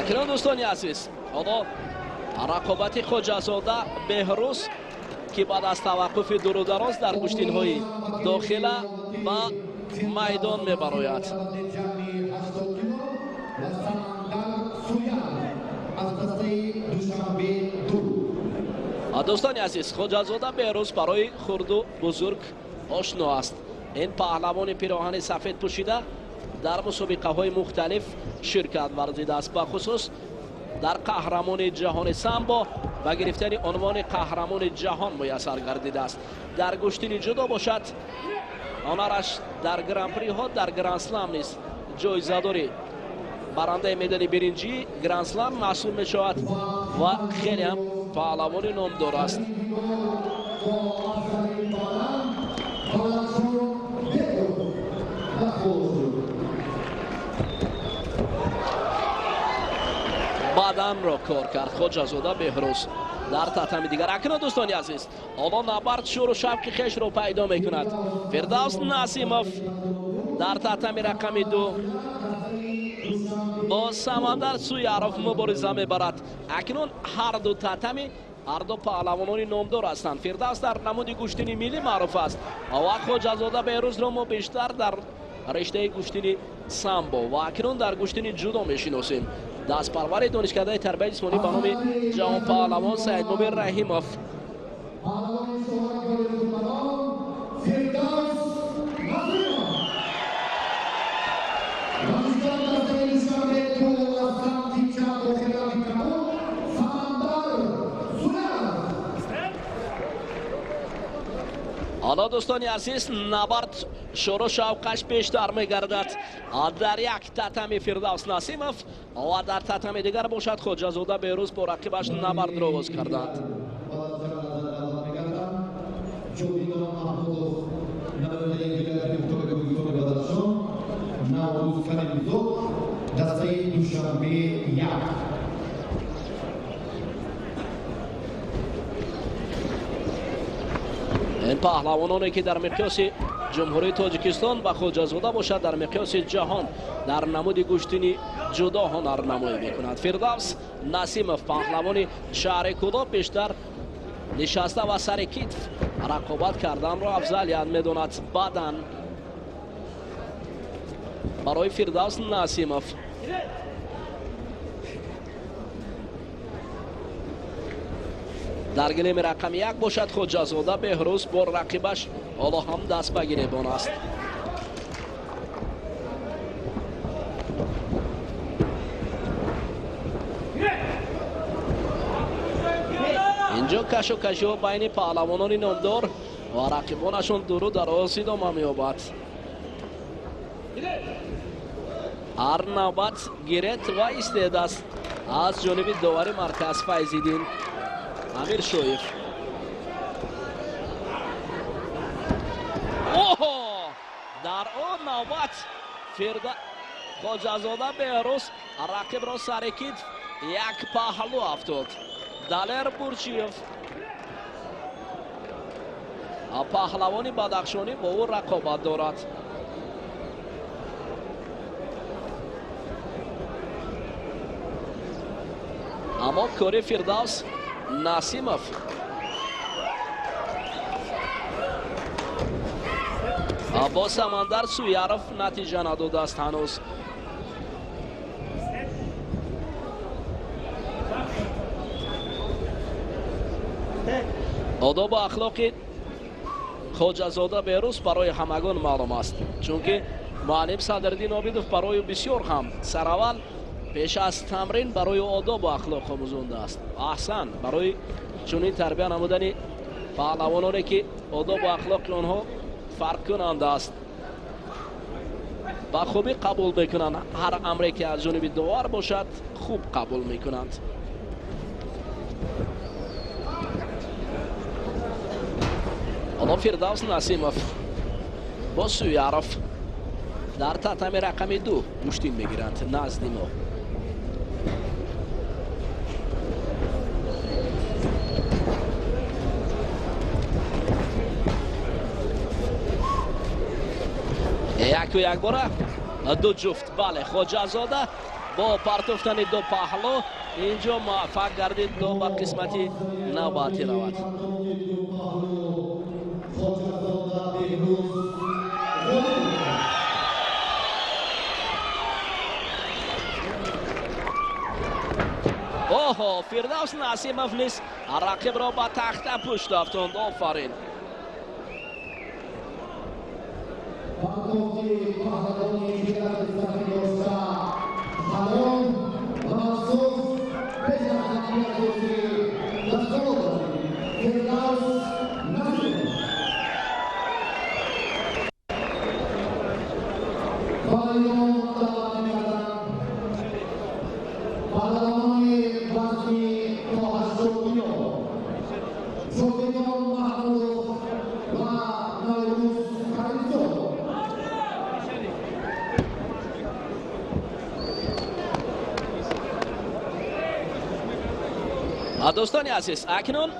Акнун, дӯстони азиз, ҳоло рақобати Хоҷазода Беҳрӯз, ки баъд аз таваққуфи дуру дароз дар гӯштинҳои дохила ба майдон мебарояд. Дӯстони азиз, Хоҷазода Беҳрӯз барои хурду бузург ошно аст. Ин паҳлавони пироҳани сафед пӯшида дар мусобиқаҳои мухталиф ширкат варзидааст, бахусус дар қаҳрамони ҷаҳони самбо ба гирифтани унвони қаҳрамони ҷаҳон муяссар гардидааст. Дар гӯштини ҷудо бошад, ҳунараш дар гран-приҳо, дар гранд-слам низ ҷоизадори барандаи медали биринҷии гранд-слам маҳсуб мешавад ва хеле ҳам паҳлавони номдор аст. Баданро кор кард Хоҷазода Беҳрӯз дар татами дигар. Акнун, дӯстони азиз, ҳоло набард шӯру шавқи хешро пайдо мекунад. Фирдавс Насимов дар татами рақами 2 бо Самандар Суяров мубориза мебарад. Акнун ҳар ду татами ҳар ду паҳлавонони номдор ҳастанд. Фирдавс дар намуди гӯштини миллӣ маъруф аст ва Хоҷазода Беҳрӯзро мо бештар дар риштаи гӯштини самбо ва акнун дар гӯштини ҷудо мешиносем. Дастпарвари донишкадаи тарбияи ҷисмонӣ ба номи ҷавонпаҳлавон Саидмубин Раҳимов. Ҳоло, дӯстони азиз, набард шӯру шавқаш бештар мегардад. Дар як татами Фирдавс Насимов ва дар татами дигар бошад Хоҷазода Беҳрӯз бо рақибаш набардро оғоз карданд. Ин паҳлавононе ки дар миқёси Ҷумҳурии Тоҷикистон ва Хоҷазода бошад дар миқёси ҷаҳон дар намуди гӯштини ҷудо ҳунарнамоӣ мекунад. Фирдавс Насимов паҳлавони шаҳри Кӯлоб бештар нишаста ва сари китф рақобат карданро афзалият медонад. Бадан барои Фирдавс Насимов. Дар гилеми рақами 1 бошад Хоҷазода Беҳрӯз бо рақибаш ҳоло ҳам даст ба гиребон аст. Инҷо кашу кашиҳо байни паҳлавонони номдор ва рақибонашон дуру дароз идома меёбад. Ҳар навбат гирет ва истед аст аз ҷониби довари марказ Файзиддин Амиршоев. Оҳо! Дар он навбат Хоҷазода Беҳрӯз рақибро сари китф як паҳлӯ афтод. Далер Бурчиев паҳлавони бадахшонӣ бо ӯ рақобат дорад. Аммо кори Фирдавс Насимов бо Самандар Суяров натиҷа надодааст ҳанӯз. Одобу ахлоқи Хоҷазода Беҳрӯз барои ҳамагон маълум аст, чунки муаллим Садриддин Обидов барои бисёр ҳам сараввал пеш аз тамрин барои одобу ахлоқ омӯзондааст. Аҳсан барои чунин тарбия намудани паҳлавононе ки одобу ахлоқи онҳо фарқкунанда аст. Ба хубӣ қабул мекунанд, ҳар амре ки аз ҷониби довар бошад хуб қабул мекунанд. Ҳоло Фирдавс Насимов бо Суяров дар татами рақами 2 гӯштин мегиранд назди мо. Яку якбора Ду ҷуфт, бале, Хоҷазода бо партофтани ду паҳлӯ инҷо муваффақ гардид то ба қисмати навбатӣ равад. Оҳо, Фирдавс Насимов низ рақибро ба тахта пушт афтонд. Офарин. Дӯстони азиз, акнун